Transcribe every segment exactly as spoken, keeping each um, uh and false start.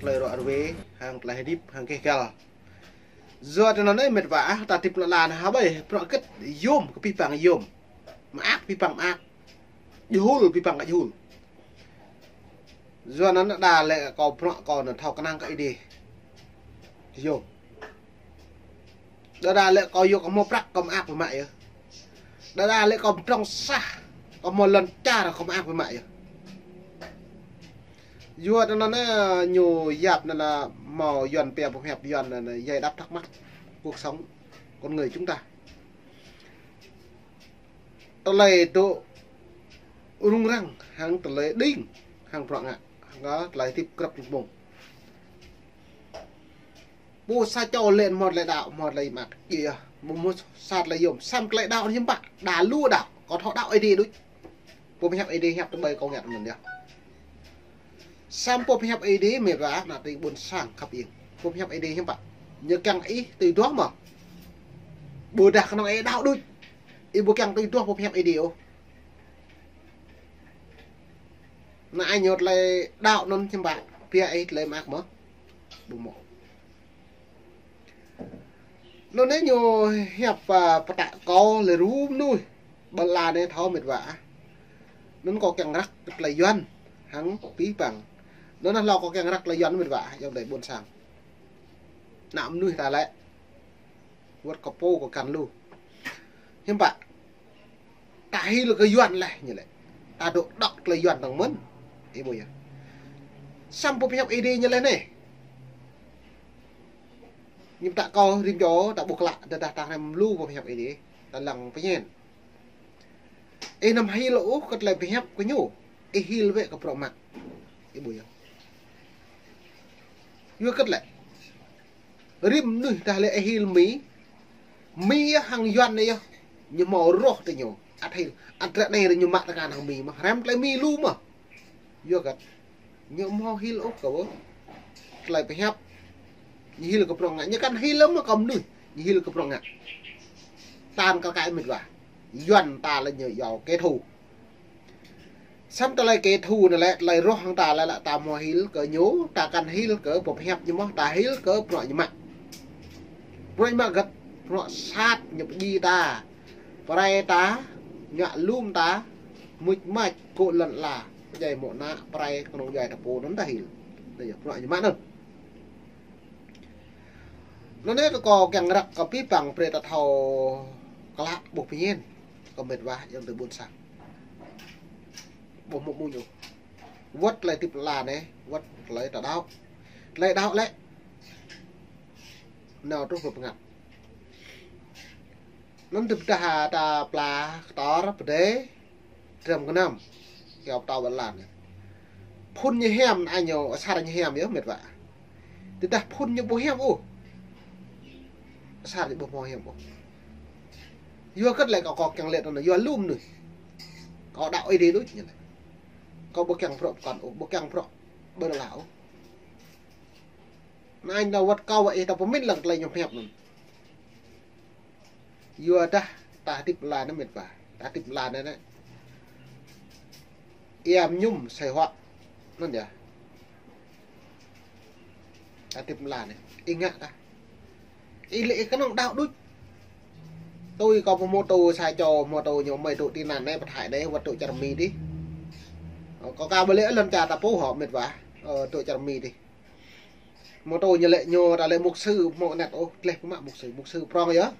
tơlơi ră ruai, hăng tơlơi hơdip, hăng keh gal. Yua tơ anŭn anai met wa ah, ta hơdip lŏn ala anai ha ƀai, prŏ kĕt yôm, kơ pih pang yôm. Mơak, pih pang mơak. Jơhul, pih pang jơhul. Yua anŭn đa lĕ kâo prŏ kâo anŭn thâo kơnang kơ Ơi Adai. Yôm. Đa đa lĕ kâo yua kâo hmâo prăk kâo mơak biă mă yơh. Đa đa lĕ kâo pơdrŏng sah, kâo hmâo lŏn čar kâo mơak biă mă yơh. Yua tơ anŭn anai ñu yap anŭn anai hmâo Yuan pia pơhiăp Yuan anŭn anai giải đáp thắc mắc cuộc sống con người chúng ta. Tơlơi dŏ rŭng răng, hăng tơlơi đing, hăng prŏ ngă, hăng tơlơi hơdip krăp mông. Pô sa čô lĕ hmâo tơlơi đaŏ, hmâo tơlơi mơak, yơh, mơ̆ mơ̆ sa tơlơi yôm, samơ̆ tơlơi đaŏ anŭn hiư̆m pă, đa lu đaŏ, kâo thâo đaŏ Ơi Adai đôč. Pô pơhiăp Ơi Adai hiăp tơƀai kâo ngă anŭn yơh. Samơ̆ pô pơhiăp Ơi Adai met wa ah, ană tring ƀôn sang khăp iêng. Pô pơhiăp Ơi Adai hiư̆m pă, ñu kiăng ih tui duah mơ̆. Ƀôdah kơnơ̆ng ih đaŏ đôč. Ih ƀu kiăng tui duah pô pơhiăp Ơi Adai ôh. Anŭn ai ñu tơlơi đaŏ anŭn hiư̆m pă, pia ih tơlơi mơak mơ̆. Ƀu hmâo. Anŭn anai ñu hiăp, a, pơtă kâo lĕ rŭ mơnuih. Ƀơi lŏn ala anai thâo met wa ah. Anŭn kâo kiăng răk tơlơi Yuan hăng pih pang. Anŭn anai hlâo kâo kiăng răk tơlơi Yuan met wa ah, yua tơlơi ƀôn sang. Ană mơnuih ta lĕ. Wơ̆t kơ pô kơ găn lu. Hiư̆m pă. Ta hil kơ Yuan laih ñu lĕ. Ta dŏ đŏk tơlơi Yuan dơ̆ng mơ̆n. Ih ƀuh yơh. Samơ̆ pô pơhiăp Ơi Adai ñu laih anai. Ñu pơtă kâo rĭm čô ta ƀuh klă, tơdah ta hrăm lu pô pơhiăp Ơi Adai. Ta lăng pơñen. Ih anăm hil ôh kơ tơlơi pơhiăp kơ ñu. Ih hil wơ̆t kơ prŏ mă. Ih ƀuh yơh. Yua kơ tơlơi. Rĭm mơnuih dah lĕ ih hil Mi. Mi yơh hăng Yuan anai yơh. Ñu hmâo rŏh tơ ñu. Ăt hil. Ăt ră anai ră ñu mă tơkan hăng Mi mơ̆. Hrăm tơlơi Mi lu mơ̆. Yua kơ. Ñu hmâo hil ôh kơ ƀuh. Tơlơi pơhiăp. Ñu hil kơ prŏ ngă. Ñu kăn hil mơ̆ kơ mơnuih. Ñu hil kơ prŏ ngă. Tan kơ kai met wa. Yuan ta lĕ ñu yua kẻ thù. Samơ̆ tơlơi kẻ thù anŭn lĕ, tơlơi rŏh hăng ta lĕ, lĕ ta hmâo hil kơ ñu, ta kăn hil kơ pô pơhiăp ñu mơ̆, ta hil kơ prŏ ñu mă. Prŏ ñu mă gĕt, prŏ sat ñu pơdjai ta. Pơrai ta, ngă lum ta, muč mač, kơ lŏn ala, pơdjai mơ̆ ană, pơrai kơnơ̆ng djuai ta pô anŭn ta hil. Anai yơh, prŏ ñu mă anŭn. Anŭn anai kâo kiăng răk kơ pih pang brơi ta thâo klă ƀuh pơñen. Kơ met wa yơh tơ ƀôn sang. Ƀuh mơ̆ mơ̆ ñu. Wơ̆t tơlơi hơdip lŏn ala anai, wơ̆t tơlơi ta đaŏ. Tơlơi đaŏ lĕ. Nao truh pơ pơngăt. Anŭn tơdah ta pla kơtor pơdai. Dram gơnam. Kiăo pơtâo ƀơi lŏn anai. Phŭn ñu hiam, anai ñu asar ñu hiam yơh met wa. Tơdah phŭn ñu ƀu hiam ôh. Asar ñu ƀu hmâo hiam ôh. Yua kơ tơlơi kâo, kâo kiăng lĕ tơnă, yua lu mơnuih. Kâo đaŏ Ơi Adai đôč ñu lĕ. Kâo ƀu kiăng prŏ pơkŏn ôh, ƀu kiăng prŏ ƀơi lŏn ala ôh. Anai ñu wơ̆t kâo wơ̆t ih ta pơmĭn lăng tơlơi ñu pơhiăp anŭn. Yua dah ta hơdip lŏn ala anai met wa. Ta hơdip lŏn ala anai. Ia mơñum sai huă. Anŭn yơh. Ta hơdip lŏn ala anai. Ih ngă kah. Ih lĕ ih kơnơ̆ng đaŏ đôč. Tui kâo pơhmutu sa čô pơhmutu ñu mơi dŏ tị nạn anai, pơthai anai, wơ̆t dŏ čar Mi dih. Ơ, kâo ka ƀu lĕ lŏn čar ta pô hŏ met wa. Ơ, dŏ čar Mi dih. Pơhmutu ñu lĕ ñu ta lĕ mục sư hmâo anet ôh, gleh pơmă mục sư, mục sư prŏng yơh.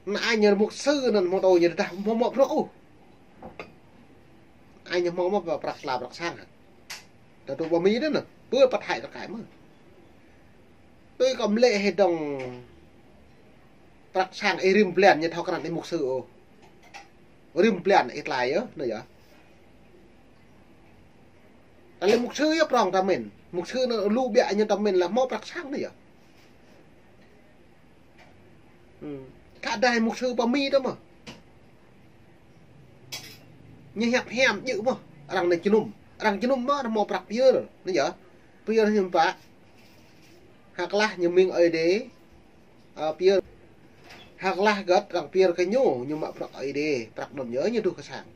Anai ñu mục sư anŭn pơhmutu ñu dah hmâo mă prŏ ôh. Anai ñu hmâo mă prăk sla prăk sang. Tơ tŭ ƀơi Mi anŭn, pơ pơthai tơkai mơ̆. Tui kâo mlĕ hĭ dơ̆ng prăk sang ih rĭm blan ñu thâo krăn ih mục sư ôh. Rĭm blan ih tơlơi yơh, anai yơh. Ta lĕ mục sư yơh prŏng ta mĭn. Mục sư anŭn lu biă ñu ta mĭn lĕ hmâo prăk sang anai yơh. Hmm. Kơ đah mục sư pơ Mi tơ mơ̆. Ñu hiăp hiam djơ̆ mơ̆. Arăng anai jơnum. Arăng jơnum mơ̆, arăng hmâo prăk pơyơr. Anai yơh. Pơyơr hiư̆m pă. Hơklah ñu mĭn Ơi Adai. Ơ, pơyơr. Hơklah gơ̆t arăng pơyơr kơ ñu, ñu mă prăk Ơi Adai. Prăk anŭn yơh ñu truh kơ sang.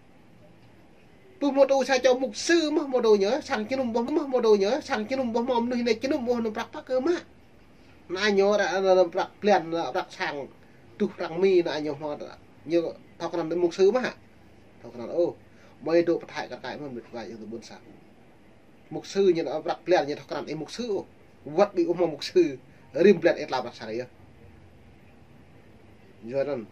Pơ mơ̆ tŭ sa čô mục sư mơ̆ mơ̆ tŭ ñu, sang jơnum ƀuh mơ̆ mơ̆ tŭ ñu, sang jơnum ƀuh mơ̆ mơnuih anai jơnum ƀuh anŭn prăk pă kơ mă. Anai ñu ră, ră, ră prăk blan, ră prăk sang, tuh prăk mi anai ñu mơ̆ ră. Ñu thâo krăn mục sư mơ̆ hă? Thâo krăn ôh. Mơi dŏ pơthai kar kaĭ mơ̆n met wa ayŏng adơi ƀôn sang. Mục sư ñu nao prăk blan ñu thâo krăn ih mục sư ôh. Wơ̆t ƀu ƀuh mơ̆ mục sư. Rĭm blan ih tla prăk sang yơh. Yua anŭn.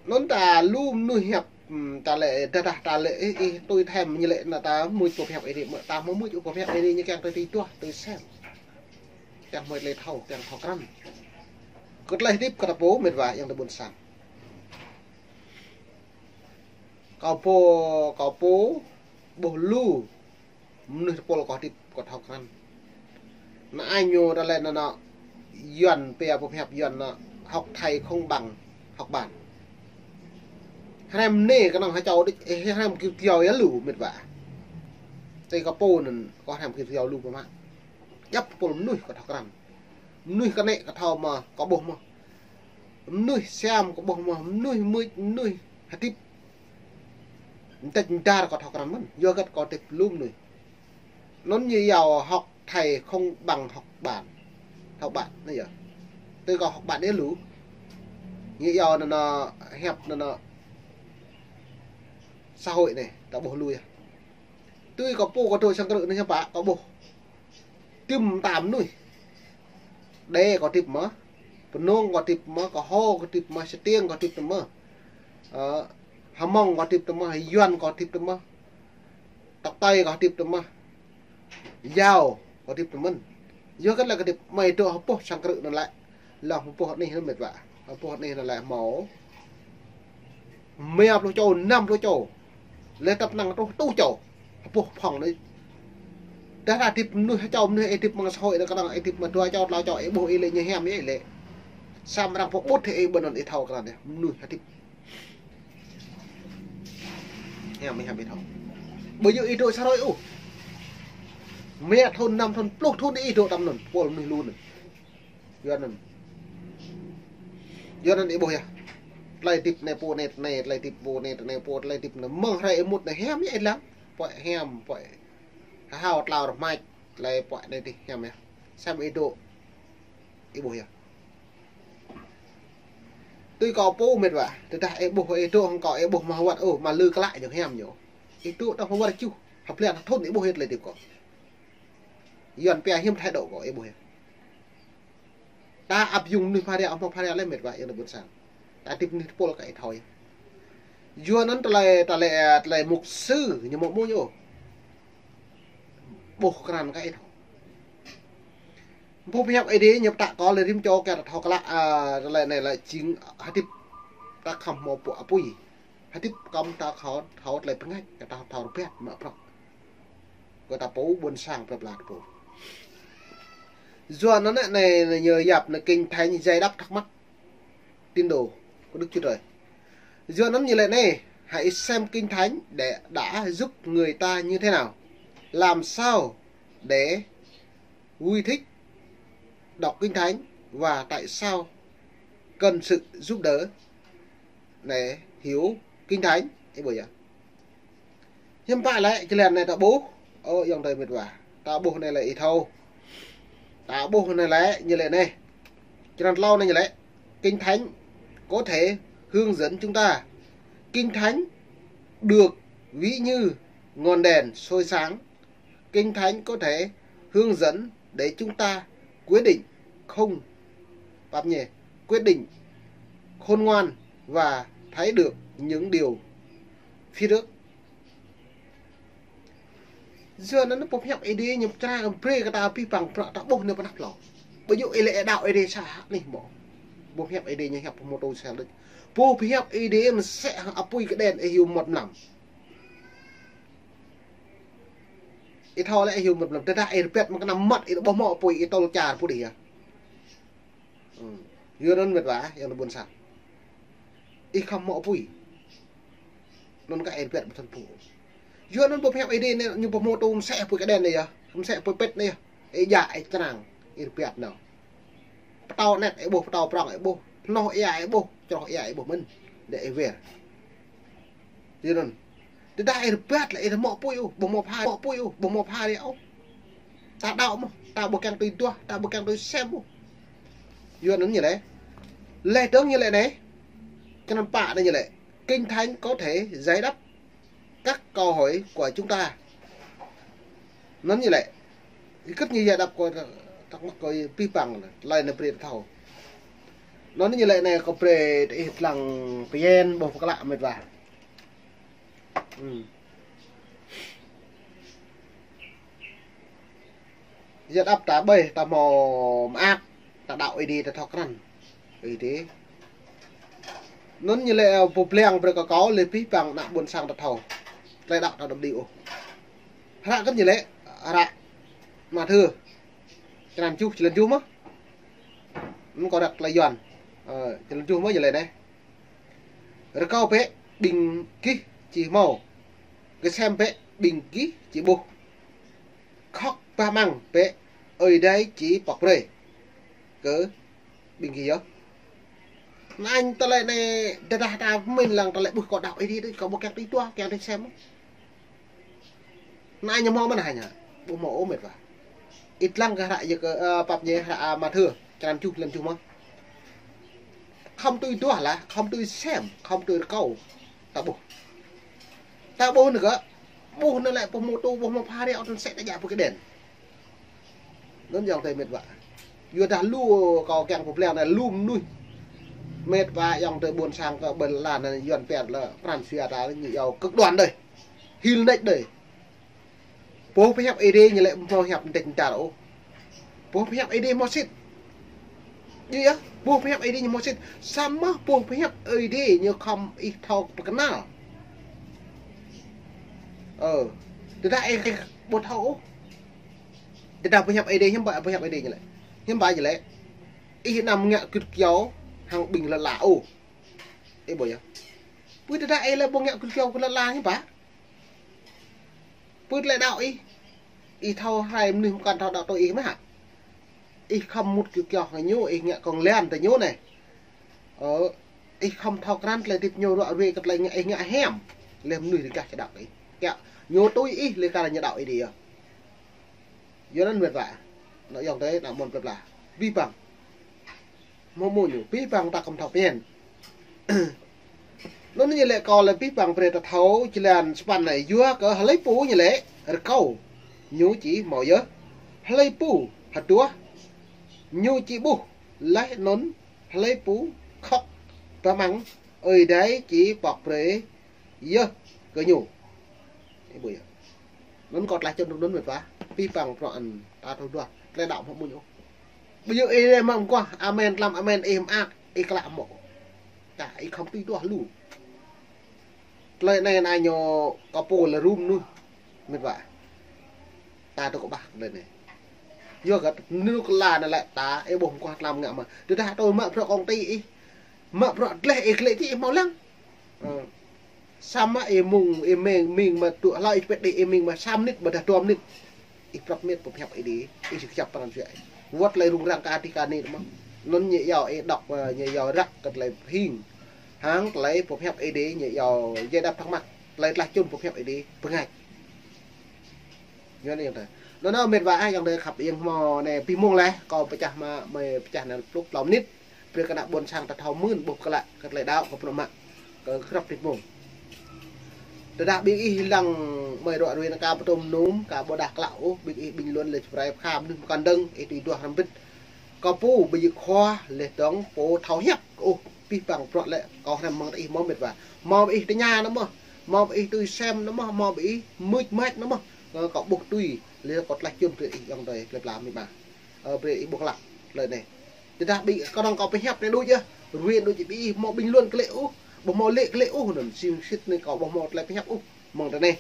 Anŭn ta lu mơnuih hiăp, ưm, ta lĕ, dah, dah, ta lĕ, ih, ih, tui them ñu lĕ, anŭn ta mưč pô pơhiăp Ơi Adai, mơ̆ ta mơ̆ mưč pô pơhiăp Ơi Adai ñu kiăng tui tui tuah, tui sem. Kiăng mơi tơlơi thâo, kiăng thâo krăn. Kơ tơlơi hơdip kơ ta pô, met wa, ayŏng adơi ƀôn sang. Kâo pô, kâo pô, ƀuh lu mơnuih tơpul kâo hơdip kâo thâo krăn. Anai ñu ră lĕ anŭn, anŭn, Yuan pia pơhiăp Yuan anŭn, học thầy không bằng học bạn. Hrăm anai kơnơ̆ng ha čô đôč, ê, hrăm kơyâo kơyâo yơh lu met wa. Tơdah kâo pô anŭn, kâo hrăm kơyâo kơyâo lu pơmă. Djŏp tơpul mơnuih kâo thâo krăn. Mơnuih kơnĕ kâo thâo mơ̆, kâo ƀuh mơ̆. Mơnuih siam kâo ƀuh mơ̆, mơnuih mưč, mơnuih hơdip. Mơtĕč mơdar kâo thâo krăn mơ̆n, yua hơget kâo hơdip lu mơnuih. Anŭn ñu iâu học thầy không bằng học bạn. Học bạn, anai yơh. Tơdah kâo học bạn yơh lu. Ñu iâu anŭn, anŭn, hiăp anŭn, anŭn, xã hội anai, ta ƀuh lu yơh. Tui kâo pô kâo dŏ sang krư̆ anai hiư̆m pă, kâo ƀuh. Tơm tam mơnuih. Đe kâo hơdip mơ̆. Pơnông kâo hơdip mơ̆, kâo Hô kâo hơdip mơ̆, Stiêng kâo hơdip mơ̆. Ơ, Hmông kâo hơdip mơ̆, Yuan kâo hơdip mơ̆. Tŏk Tây kâo hơdip mơ̆. Yao kâo hơdip mơ̆n. Yua hơget lĕ kâo hơdip mơi dŏ ha boh sang krư̆ anŭn lĕ. Lăng ha boh anih anŭn met wa. Ha boh anih anŭn lĕ hmâo rơma pluh čô, năm pluh čô. Lĕ tăp năng truh rơtuh čô. Ha boh phŏng anai. Dah dah hơdip mơnuih ha čô mơnuih ih hơdip mơ̆ng xã hội anai kơnơ̆ng ih hơdip mă dua čô, tlâo čô, ih ƀuh ih lĕ ñu hiam ih lĕ. Samơ̆ arăng pơƀut ih ƀơi anŭn ih thâo krăn yơh. Mơnuih hơdip. Hiam ih hiam ih thâo. Ƀu djơ̆ ih dŏ xã hội ôh. Rơma thŭn, năm thŭn, pluh thŭn ih dŏ tơm anŭn, tơpul mơnuih lu anŭn. Yua anŭn. Yua anŭn ih ƀuh yơh. Tơlơi hơdip anai pô anai, anai, tơlơi hơdip pô anai, anai pô, tơlơi hơdip anai. Mơ̆ng hrơi ih mŭt anai hiam yơh ih lăng. Puăi hiam, puăi. Hơhao tlao rơmač, tơlơi puăi anai dih hiam yơh. Samơ̆ ih dŏ. Ih ƀuh yơh. Tui kâo pô met wa, tơdah ih ƀuh ih dŏ hăng kâo ih ƀuh mă wơ̆t, ôh, mă lư klă ñu hiam ñu. Ih dŏ tơm mă wơ̆t čuh, ha blan ha thŭn ih ƀuh yơh tơlơi hơdip kâo. Yuan pia hiư̆m thái độ kâo ih ƀuh yơh. Ta áp dụng mơnuih pha ria, hmâo pha ria lĕ met wa ayŏng adơi ƀôn sang. Ta hơdip mơnuih tơpul kơ ih thâo yơh. Yua anŭn tơlơi, tơlơi, tơlơi mục sư ñu mơ̆ mơ̆ ñu. Ƀuh krăn kơ ih thâo. Pô pơhiăp Ơi Adai ñu pơtă kơ lĕ rĭm čô kiăng ta thâo klă, a, tơlơi anai lĕ jing hơdip ta khŏm hmâo pô apui. Hơdip khŏm ta thâo, thâo tơlơi pơngač, ta thâo rơbat mă prăk. Kơ ta pô ƀôn sang plơi pla ta pô. Yua anŭn anai, anai ñu yap anai Kinh Thánh Giải Đáp Thắc Mắc Tín Đồ của Đức Chúa Trời. Yua anŭn ñu lĕ anai, hãy xem Kinh Thánh để đã giúp người ta như thế nào. Làm sao để vui thích đọc Kinh Thánh và tại sao cần sự giúp đỡ để hiểu Kinh Thánh. Ih ƀuh yơh. Hiư̆m pă lĕ, jơlan anai ta ƀuh. Ơ, ayŏng adơi met wa. Ta ƀuh anai lĕ ih thâo. Ta ƀuh anai lĕ, ñu lĕ anai. Črăn tlâo anai ñu lĕ. Kinh Thánh có thể hướng dẫn chúng ta. Kinh Thánh được ví như ngọn đèn soi sáng. Kinh Thánh có thể hướng dẫn để chúng ta quyết định không, pap nhé, quyết định khôn ngoan và thấy được những điều phía trước. Yua anŭn pô pơhiăp Ơi Adai ñu pơčrang brơi kơ ta abih bang bruă ta ƀuh anai pơ anăp hlâo. Ƀu djơ̆ ih lĕ đaŏ Ơi Adai sa anih mơ̆. Pô pơhiăp Ơi Adai ñu hiăp pơhmutu sa đôč. Pô pơhiăp Ơi Adai mơ̆n sĕ hăng apui kơđen ih hyu mơmŏt mlam. Ih thâo lĕ ih hyu mơmŏt mlam. Tơdah ih rơbat mơ̆ng kơnăm mơmŏt ih ƀuh mơ̆ apui ih tơl čar pô đih yơh. Ư. Yua anŭn met wa, ayŏng adơi ƀôn sang. Ih khŏm hmâo apui. Anŭn kơ ih rơbat ƀu thâo pô. Yua anŭn pô pơhiăp Ơi Adai anai ñu pơhmutu mơsĕ apui kơđen anai yơh. Mơsĕ apui pĭt anai yơh. Ih djă ih črang. Ih rơbat nao. Pơtâo anet ih ƀuh, pơtâo prŏng ih ƀuh. Hnoh ia ih ƀuh, čroh ia ih ƀuh mơ̆n. Đe ih wer. Yua anŭn. Tơdah ih rơbat lĕ ih mŏ apui ôh, ƀu mŏ pha, mŏ apui ôh, ƀu mŏ pha rĕ ôh. Ta đaŏ mơ̆n, ta ƀu kiăng tui duah, ta ƀu kiăng tui sem ôh. Yua anŭn ñu lĕ. Lĕ dơ̆ng ñu lĕ anai. Črăn pă anai ñu lĕ. Kinh Thánh có thể giải đáp các câu hỏi của chúng ta. Anŭn ñu lĕ. Kơ ñu giải đáp kơ thắc mắc kơ abih bang, tơlơi anai brơi ta thâo. Anŭn ñu lĕ anai kâo brơi tơ ih lăng pơyen ƀuh pơklă mĕt wa. Hmm. Giải đáp ta ƀơi, ta hmâo mơak, ta đaŏ Ơi Adai, ta thâo krăn Ơi Adai. Anŭn ñu lĕ, ơ, pơblang brơi kơ kâo lĕ abih bang ană ƀôn sang ta thâo. Tơlơi đaŏ ta đăm đĭ ôh. Hră kơ ñu lĕ, hră Mathiơ. Črăn tơjuh, črăn tơjuh mơ̆n. Anŭn kâo răk tơlơi Yuan. Ơ, črăn tơjuh mơ̆n ñu lĕ anai. Rơkâo bĕ ƀing gih či hmâo. Kơsem bĕ ƀing gih či ƀuh. Khŏk bah amăng bĕ Ơi Adai či pŏk brơi kơ ƀing gih yơh. Anŭn tơlơi anai tơdah ta pơmĭn lăng tơlơi ƀuh kâo đaŏ Ơi Adai tui, kâo ƀu kiăng tui duah, kiăng tui sem. Anŭn ñu hmâo mơ̆n hă ñu? Ƀu hmâo ôh mĕt wa. Ih lăng kơ hră yơh kơ, ơ, pap ñu hră, ơ, Mathiơ, črăn tơjuh, črăn tơjuh mơ̆n. Khŏm tui duah lah, khŏm tui sem, khŏm tui rơkâo. Ta ƀuh. Ta ƀuh anŭn kơ. Ƀuh anŭn lĕ ƀu hmâo tŭ, ƀu hmâo pha rĕ, ôh tơl sĕ ta djă ƀu kơđen. Anŭn ayŏng adơi mĕt wa. Yua dah lu kâo kiăng pơblang anai lu mơnuih. Mĕt wa ayŏng adơi ƀôn sang kơ ƀơi lŏn anai Yuan pĕn lĕ pran jua ta ñu iâu cực đoan đơi. Hil nač đơi. Pô pơhiăp Ơi Adai ñu lĕ hmâo hiăp mơdĕč mơdar ôh. Pô pơhiăp Ơi Adai hmâo sĭt. Djơ̆ yơh, pô pơhiăp Ơi Adai ñu hmâo sĭt. Samơ̆ pô pơhiăp Ơi Adai ñu khŏm ih thâo pơkơnăl. Ơ, tơdah ih, ih ƀu thâo ôh. Tơdah pơhiăp Ơi Adai hiư̆m pă, pơhiăp Ơi Adai ñu lĕ. Hiư̆m pă ñu lĕ. Ih anăm ngă gưt kiao hăng ƀing lŏn ala ôh. Ih ƀuh yơh. Pơ tơdah ih lĕ ƀu ngă gưt kiao kơ lŏn ala hiư̆m pă. Pơ tơlơi đaŏ ih. Ih thâo hrơi mơnuih mơkăn thâo đaŏ tui ih mơ̆ hă. Ih khŏm mŭt kơ kioh kơ ñu, ih ngă kông lan tơ ñu anai. Ơ, ih khŏm thâo krăn tơlơi hơdip ñu ruă ruê kơ tơlơi ngă ih ngă hiam. Lĕ mơnuih rơgah či đaŏ ih. Kiăng ñu tui ih lĕ kar ñu đaŏ ih dih yơh. Yua anŭn mĕt wa. Anŏ ayŏng adơi, ană mơ̆n plơi pla. Abih bang. Hmâo mơ̆ ñu, abih bang ta khŏm thâo pơmĭn. Anŭn ñu lĕ kâo lĕ abih bang brơi ta thâo, črăn sapăn anai yua kơ hlơi pô ñu lĕ rơkâo. Ñu či hmâo yơh. Hlơi pô hơduah. Ñu či ƀuh. Laih anŭn hlơi pô khŏk bah amăng. Ơi Adai či pŏk brơi yơh kơ ñu. Ih ƀuh yơh. Anŭn kâo tlaih čŭn anŭn mĕt wa. Abih bang prŏng an ta thâo duah. Tơlơi đaŏ hmâo mơ̆ ñu. Ƀu djơ̆ ih lĕ mă mơguah. Amen, tlam amen, ih mơak, ih klă mơ̆. Ta, ih khŏm tui duah lu. Tơlơi anai anai ñu kâo pô lĕ rŭm anŭn. Mĕt wa. Ta tŭ kơ ƀah tơlơi anai. Yua kơ anŭn kơ la anai lĕ ta, ih ƀuh mơguah tlam ngă mơ̆. Tơdah tui mă bruă kông ti ih. Mă bruă gleh ih gleh ti ih hmâo lăng. Ơ. Samơ̆ ih mơ̆ng, ih mơ̆ng, mơ̆ng mă tŭ hlâo ih pĕt đih ih mơ̆ng mă sa mơnit, ƀôdah dua mơnit. Ih prăp mơnit pơhiăp Ơi Adai, ih či kơjăp pran jua ih. Wơ̆t tơlơi rŭng răng kơ adih kơ anai mơ̆n. Anŭn ñu iâu ih đŏk, ơ, ñu iâu răk kơ tơlơi pơhing. Hăng tơlơi pơhiăp Ơi Adai ñu iâu giải đáp thắc mắc. Tơlơi tlaih čŭn pơhiăp Ơi Adai, bơngač. Yua anŭn yơh ta. Anŭn anŭn mĕt wa ah, ayŏng adơi khăp ayŏng hmâo anai abih mông laih, kâo pơčah mă, mơi pơčah anai pluh klâo mơnit. Brơi kơ ană ƀôn sang ta thâo mưn, ƀuh pơklă kơ tơlơi đaŏ kơ bruă mă. Kơ krăp tĭt mông. Tơdah ƀing ih lăng mơi ruă ruê anŭn ka pơtŭm num, ka ƀôdah klă ôh, ƀing ih bình luận lĕ čơprai pơkha mơnuih mơkăn dơ̆ng, ih tui duah hrăm bĭt. Kâo pô ƀu djơ̆ khua lĕ dơ̆ng pô thâo hiăp ôh, abih bang bruă lĕ kâo hrăm mơ̆ng tơ ih mơ̆ mĕt wa. Mơ̆ ih tơña anŭn mơ̆, mơ̆ ih tui sem anŭn mơ̆, mơ̆ ih mưč mač anŭn mơ̆. Kơ kâo ƀuh tui, lĕ kâo tlaih čŭn brơi ih ayŏng adơi plơi pla mĭ ma. Ơ, brơi ih ƀuh klă tơlơi anai. Tơdah ƀing kơnơ̆ng kâo pơhiăp anai đôč yơh. Ruê đôč ƀing ih hmâo bình luận kơ lĕ ôh. Ƀu hmâo lĕ kơ lĕ ôh anŭn. Sĭt sĭt anai kâo ƀu hmâo tơlơi pơhiăp ôh. Mơ̆ng tơ anai.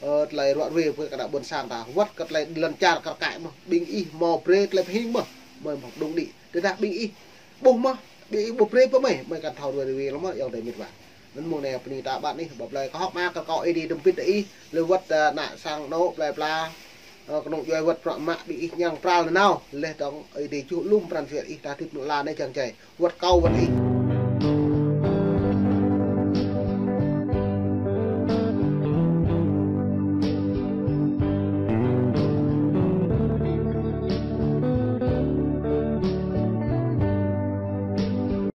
Ơ, tơlơi ruă ruê brơi kơ ană ƀôn sang ta. Wơ̆t kơ tơlơi lŏn čar kar kaĭ mơ̆. Ƀing ih hmâo brơi tơlơi pơhing mơ̆. Mơi hmâo đung đĭ. Tơdah ƀing ih ƀuh mơ̆. Ƀing ih ƀu brơi pơ mơi. Mơi kăn thâo ruă ruê lăm mơ̆ ayŏng adơi mĭt wa. Anŭn mơ̆ng anai pơni ta ƀăn ih, ƀă blơi kâo hơ̆k mơak kơ kâo Ơi Adai tơm bĭt tơ ih, lĕ wơ̆t, ơ, ană sang anŏ plơi pla, ơ, kơnung djuai wơ̆t prăk mă ƀing ih ñang pral nanao, lĕ dơ̆ng Ơi Adai čuh lum pran jua ih ta hơdip lŏn ala anai jăng jai, wơ̆t kâo wơ̆t ih.